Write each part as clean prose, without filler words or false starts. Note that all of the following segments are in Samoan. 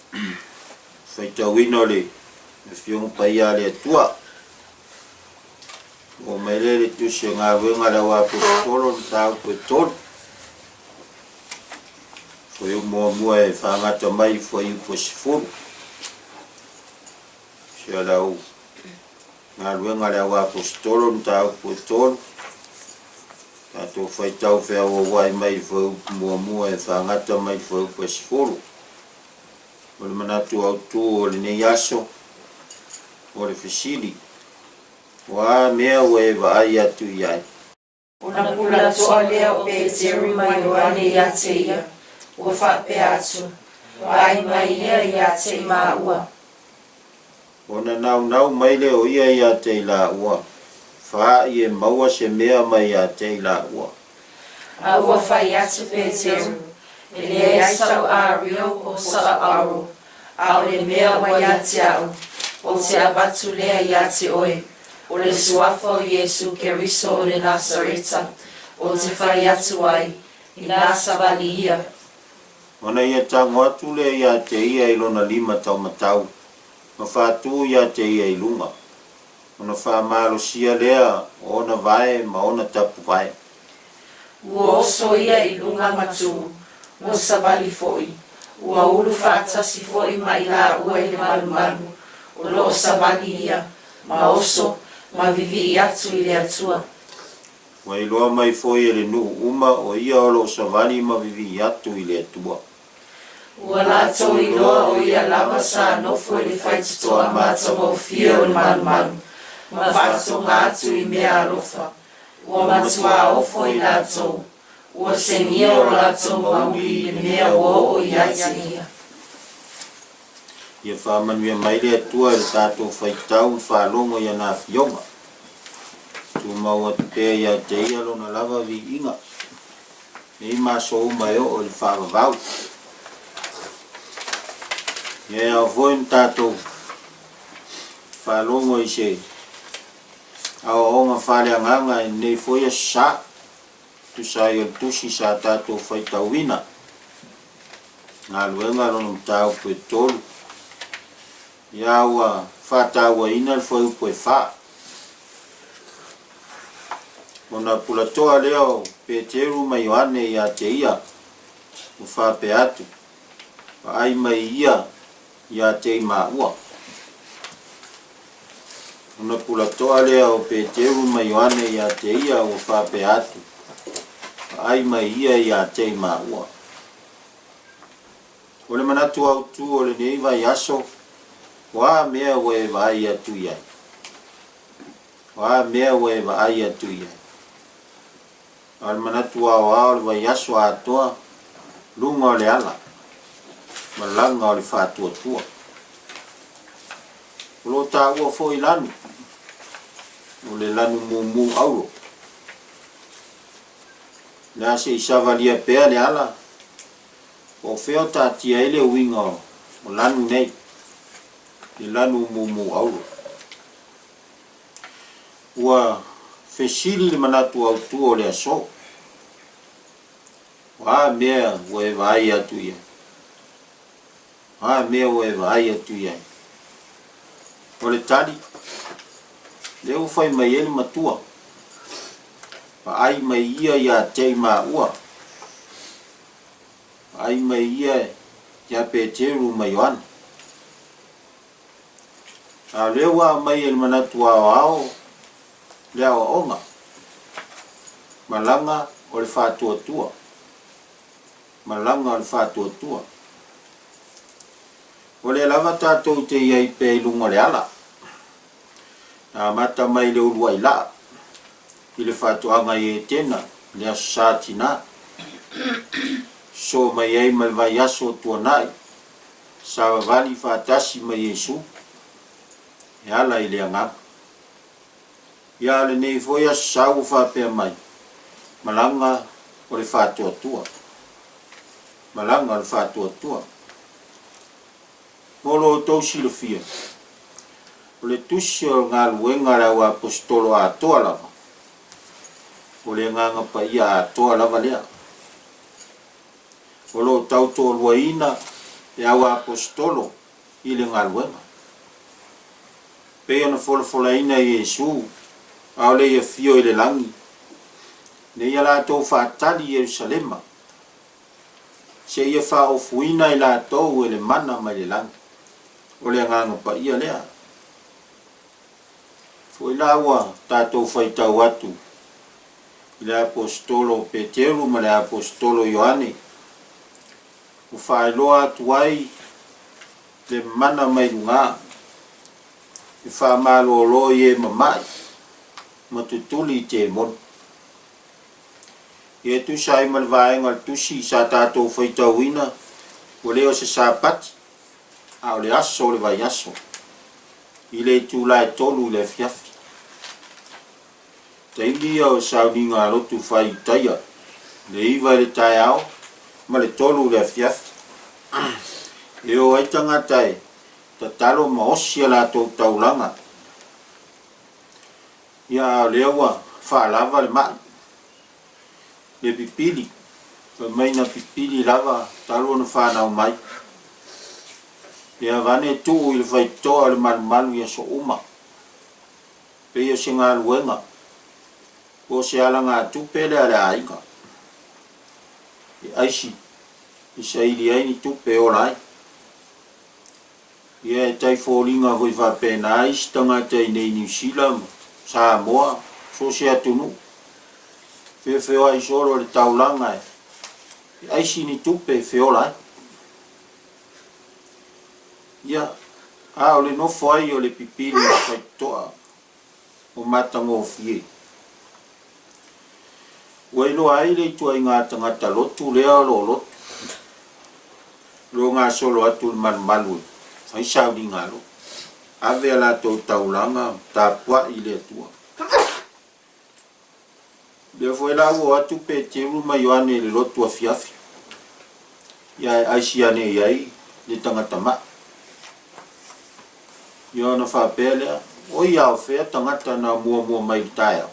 Faitauina o le Afioga Paia a le Atua. Oo mai lea i le Tusi o Galuega a le Au Aposetolo, mataupu e 3. Fuaiupu muamua e faagata mai i fuaiupu e 10. Tusi a le Au Galuega a le Au Aposetolo, mataupu e 3. Tatou faitau feauauai mai i fuaiupu muamua e faagata mai i fuaiupu e 10. O le manatu autu o lenei aso, o le fesili, O a mea ua e vaai atu i ai? Ona pulatoa lea o Peteru ma Ioane ia te ia, ua faapea atu, Vaai mai ia ia te i māua. Ona naunau mai lea o ia ia te i lāua, faaʻi e maua se mea mai ia te i lāua. A ua fai atu Peteru, E leai sa'u ario po o sa'u auro, a o le mea ua ia te a'u, ou te avatu lea ia te oe, o le suafa o Iesu Keriso o le Nasareta, ou te fai atu ai, inā savali ia. Ona ia tago atu lea ia te ia i lona lima taumatau, ma faatū ia te ia i luga. Ona faamalosia lea o ona vae ma ona tapuvae. Ua oso ia i luga ma tū, ua savali foi, ua ulu faatasi foi ma i laua i le malumalu, o lo o savali ia, ma oso, ma vivii atu i le Atua. Ua iloa mai foi e le nuu uma o ia o lo o savali ma vivii atu i le Atua. Ua latou iloa o ia lava sa nofo i le faitotoa matagofie o le malumalu, ma faatoga atu i mea alofa. Ua matuā ofo i latou, ua segia o latou mauli i le mea ua oo ia te ia. Ia faamanuia mai le Atua i le tatou faitau ma faalogo i ana Afioga. Tumau atu pea ia te Ia Lona lava viiga. Nei ma aso uma e oo i le faavavau. Ia e ao foi ona tatou faalogo i se aoaoga faaleagaga i lenei foi Aso Sa, tusa ai o le tusi sa tatou faitauina, Galuega lona mataupu e 3, ia ua faatauaina le fuaiupu e 4. Ona pulatoa lea o Peteru ma Ioane ia te ia, ua faapea atu, Vaai mai ia ia te i māua. Ona pulatoa lea o Peteru ma Ioane ia te ia, ua faapea atu, Vaai mai ia ia te i māua. O le manatu autu o lenei vaiaso, o a mea ua e vaai atu i ai? O a mea ua e vaai atu i ai? A o le manatu aoao o le vaiaso atoa, luga o le ala, malaga o le faatuatua. O lo o taua foi lanu, o le lanu mumu auro. O le a se i savalia pea le ala, Po o fea o taatia ai le uiga o lanu nei, le lanu mumu auro. Ua fesili le manatu autu o le aso, O a mea ua e vaai atu i ai? O a mea ua e vaai atu i ai? O le tali, lea ua fai mai ai le matua, Vaai mai ia ia te i māua. Vaai mai ia ia Peteru ma Ioane. A o lea ua aumai e le manatu aoao le aoaoga, malaga o le faatuatua, malaga o le faatuatua. O lea lava tatou te i ai pea i luga o le ala. Na amata mai i le uluai laa i le faatoaga i Etena i le Aso Sa Tinā. Sosoo mai ai ma le vaiaso o tuanai, savavali faatasi ma Iesu e ala i le Agaga. Ia a o lenei foi Aso Sa ua faapea mai, malaga o le faatoatoa. Malaga o le faatoatoa. Mo lo outou silafia, o le tusi o le galuega a le auaposetolo atoa lava, o le Agaga Paia atoa lava lea. O lo o tautoaluaina le au aposetolo i le galuega. Pei ona folafolaina e Iesu, a o le i afio i le lagi, ina ia latou faatali i Ierusalema, seia faaofuina i latou e le mana mai le lagi. O le Agaga Paia lea. Foi la ua tatou faitau atu i le Aposetolo o Peteru ma le Aposetolo Ioane, ua faailoa atu ai le mana mai luga e faamalolo i e mama'i ma tutuli i temoni. Ia e tusa ai ma le vaega o le tusi sa tatou faitauina, ua le o se Sapati, a o le aso o le vaiaso, i le itula e 3 i le afiafi. Taimi ia o sauniga a lotu fai i Taia, le 9 i le taeao ma le 3 i le afiafi. E o ai tagata e tatalo ma osi a latou taulaga. Ia a o lea ua faalava le mai, le pipili, fai mai na pipili lava talu ona fanau mai. Ia avane tuu i le faitotoa o le malumalu i aso uma. Pei o se galuega po o se alagatupe lea a le aiga e aisi e saili ai ni tupe e ola ai. Ia e tai foliga foi faapena isi tagata i inei i Niu Sila ma Samoa, so o se atunuu, feofeoai solo i le taulaga e aisi ni tupe e feola ai. Ia, a o le nofo ai o le pipili i le faitotoa o matagofie. Ua iloa ai le ituaiga tagata lotu lea o lo o lotu, o lo o gasolo atu i le malumalu e fai sauniga alofa, ave a latou taulaga ma tapuai i le Atua. O lea foi la ua o atu Peteru ma Ioane i le lotu afiafi, ia ae aisi ane i ai le tagata mai. Ia ona faapea lea, Oi a o fea tagata na muamua mai i le taeao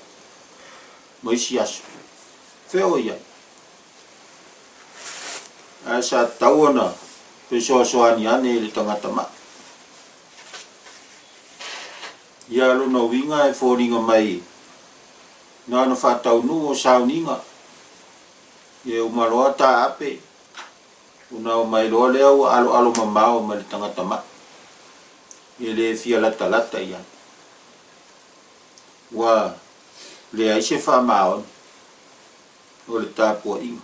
ma isi aso? Fea o i ai? Ae sa tatau ona fesoasoani ane i le tagata mai. Ia lona uiga e foliga mai na ona faataunuu o sauniga, ia e uma loa taape, ona omai loa lea ua aloalo mamao ma le tagata mai, e le fia latalata i ai. Ua leai se faamaoni o le tapuaiga.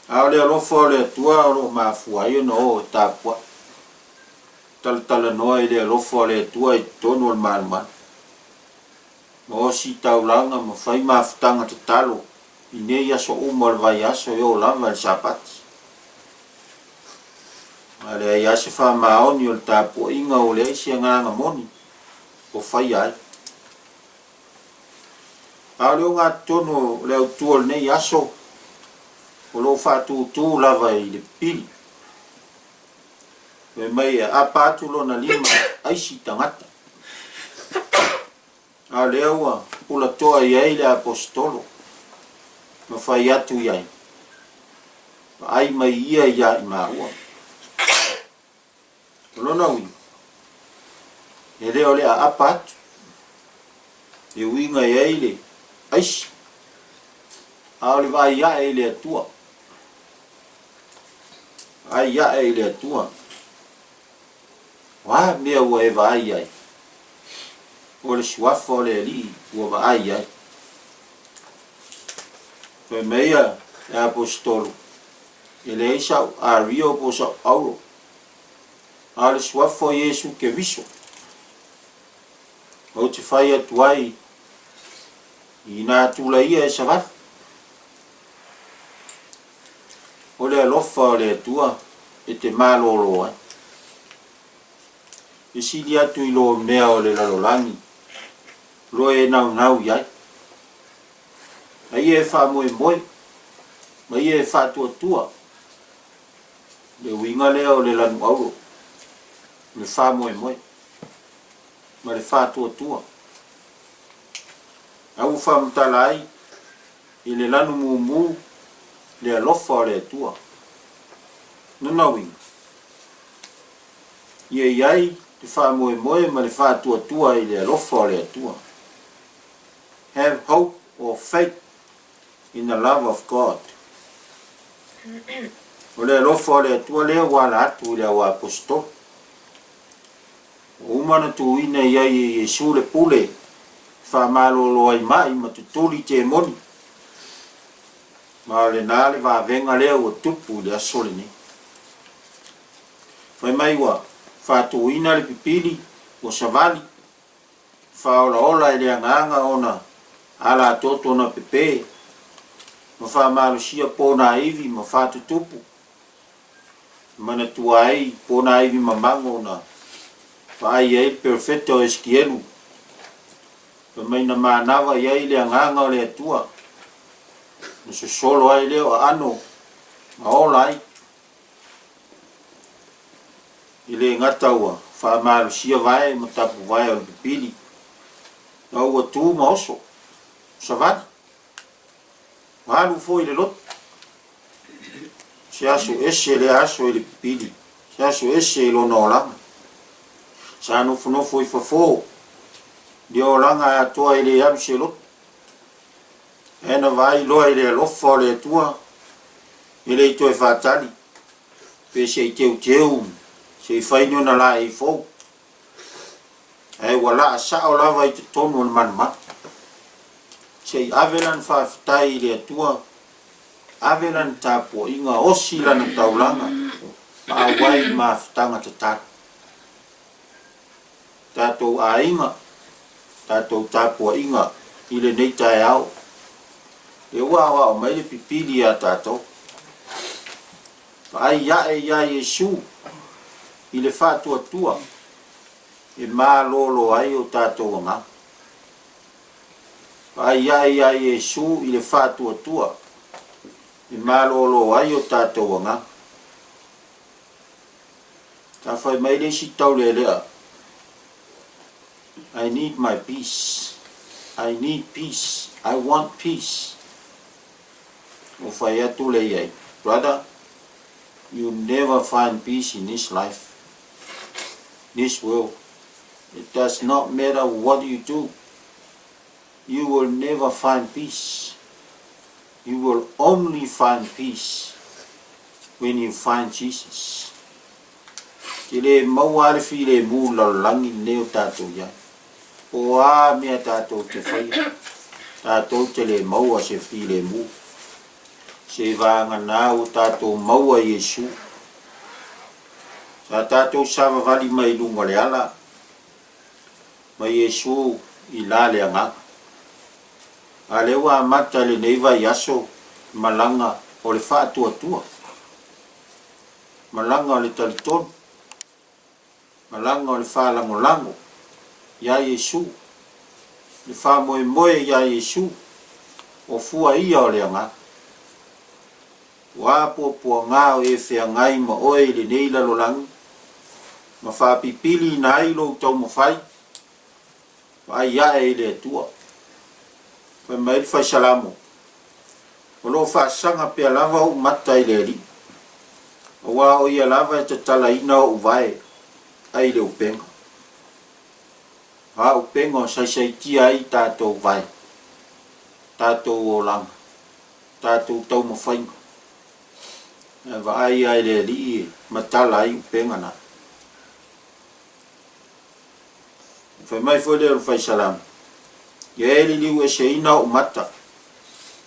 A o le alofa o le Atua o lo o mafua ai ona o e tapuai. Talatalanoa i le alofa o le Atua i totonu o le malumalu, ma osi taulaga ma fai mafutaga tatalo i nei aso uma o le vaiaso e oo lava i le Sapati. A leai lava se faamaoni o le tapuaiga ua leai se agaga moni o faia ai. A o le ogatotonu o le autu o lenei aso, o lo o faatūtū lava i le pili. Fai mai e aapa atu lona lima aisi tagata. A o lea ua pulatoa i ai le Aposetolo ma fai atu i ai, Vaai mai ia iā i māua. O lona uiga, e le o le aapa atu, e uiga i ai le aisi, a o le vaai ae i le Atua. Vaai ae i le Atua. O a mea ua e vaai ai? O le suafa o le Alii ua vaai ai. Fai mai a le Aposetolo, E leai sa'u ario po o sa'u auro, a o le suafa o Iesu Keriso. Ou te fai atu ai i nā tula ia e savali. O le alofa o le Atua e te malōlō ai. E sili atu i lō mea o le lalolagi loa e naunau i ai. A ia e faamoemoe ma ia e faatuatua, le uiga lea o le lanu auro, o le faamoemoe ma le faatuatua. A ua faamatala ai i le lanu mumu le alofa o le Atua. Lona uiga, ia i ai le faamoemoe ma le faatuatua i le alofa o le Atua. Have hope or faith in the love of God. O le alofa o le Atua lea ua ala atu i le auaposeitolo. Ua uma ona tuuina i ai e Iesu le pule e faamalolo ai mai ma tutuli temoni. Ma o lena le vavega lea ua tupu i le aso lenei. Fai mai ua faatuina le pipili, ua savali, faaolaola e le agaga ona alatoto na pepe, ma faamalosia ponaivi ma faatutupu, e manatua ai ponaivi mamago na vaai ai le perofeta o Esikielu, fai mai na manava i ai le agaga o le Atua, na sosolo ai lea o aano ma ola ai. E le gata ua faamalosia vae ma tapuvae o le pipili, a ua tu ma oso, savali, ua alu foi i le lotu. Se aso ese lea aso i le pipili, se aso ese i lona olaga. Sa nofonofo i fafo, le olaga atoa e le alu se lotu. Ae na vaai loa i le alofa o le Atua, e le i toe faatali, pe se i teuteu, se i fai ni ona laei fou. Ae ua laa sao lava i totonu o le malumalu. Se i ave lana faafetai i le Atua, ave lana tapuaiga, osi lana taulaga, ma auai i mafutaga tatalo. Tatou aiga, tatou tapuaiga i lenei taeao, lea ua aoao mai le pipili ia tatou. Vaai ae ia Iesu i le faatuatua e malolo ai o tatou agaga. Vaai ae ia Iesu i le faatuatua e malolo ai o tatou agaga. Sa fai mai le isi taulealea, I need my peace, I need peace, I want peace. Ua fai atu lea i ai, Brother, you never find peace in this life, this world. It does not matter what you do, you will never find peace. You will only find peace when you find Jesus. Te le maua lava le filemu i le lalolagi lenei o tatou i ai. Po o a mea tatou te faia, tatou te le maua se filemu. Seivagana ua tatou maua Iesu. Sa tatou savavali mai luga o le ala ma Iesu i la le agaga. A lea ua amata lenei vaiaso malaga o le faatuatua, malaga o le talitonu, malaga o le faalagolago iā Iesu, le faamoemoe iā Iesu, o fua ia o le agaga. Ua puapuaga o e feagai ma oe i lenei lalolagi, ma faapipiliina ai lou taumafai, vaai ae i le Atua. Fai mai le Fai Salamo, O lo o faasaga pea lava ou mata i le Alii, aua o Ia lava e tatalaina ou vae ai i le upega. O a upega o saisaitia ai tatou vae, tatou olaga, tatou taumafaiga. Ae vaai lava i le Alii e matala ai upega na. Fai mai foi le Fai Salamo, Ia e liliu eseina ou mata,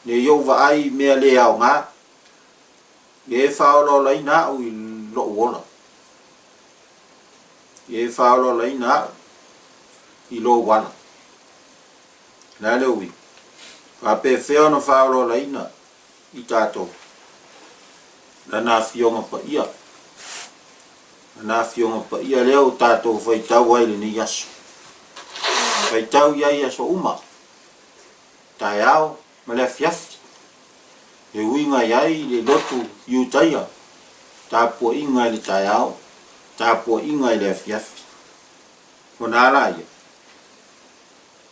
ne i ou vaai i mea le aoga, ia e faaolaolaina au i lou ola. Ia e faaolaolaina au i lou ala. O le a le uiga? Faapefea ona faaolaolaina i tatou Lana Afioga Paia? Lana Afioga Paia lea ua tatou faitau ai i lenei aso. Faitau i ai i aso uma, taeao ma le afiafi. E uiga i ai le lotu Iutaia, tapuaiga i le taeao, tapuaiga i le afiafi. Ona a laia?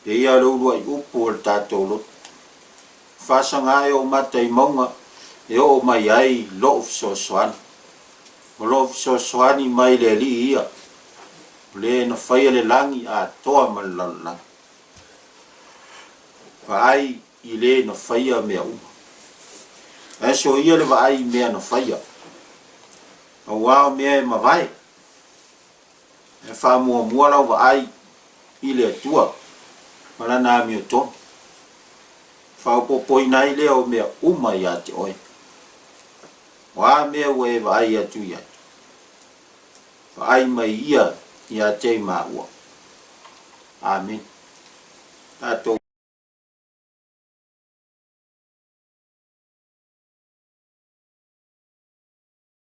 Pei lava o le uluai upu o le tatou lotu. Faasaga ae ou mata i mauga e oo mai ai lou fesoasoani. O lo o fesoasoani mai le Alii ia, o le na faia le lagi atoa ma le lalolagi. Vaai i le na faia mea uma. Ae soia le vaai i mea na faia, auā o mea e mavae. Ae faamuamua lau vaai i le Atua ma Lana amiotonu, faaopoopoina ai lea o mea uma iā te oe. O a mea ua e vaai atu i ai? Vaai mai ia iā te i māua. Amene. Tatou.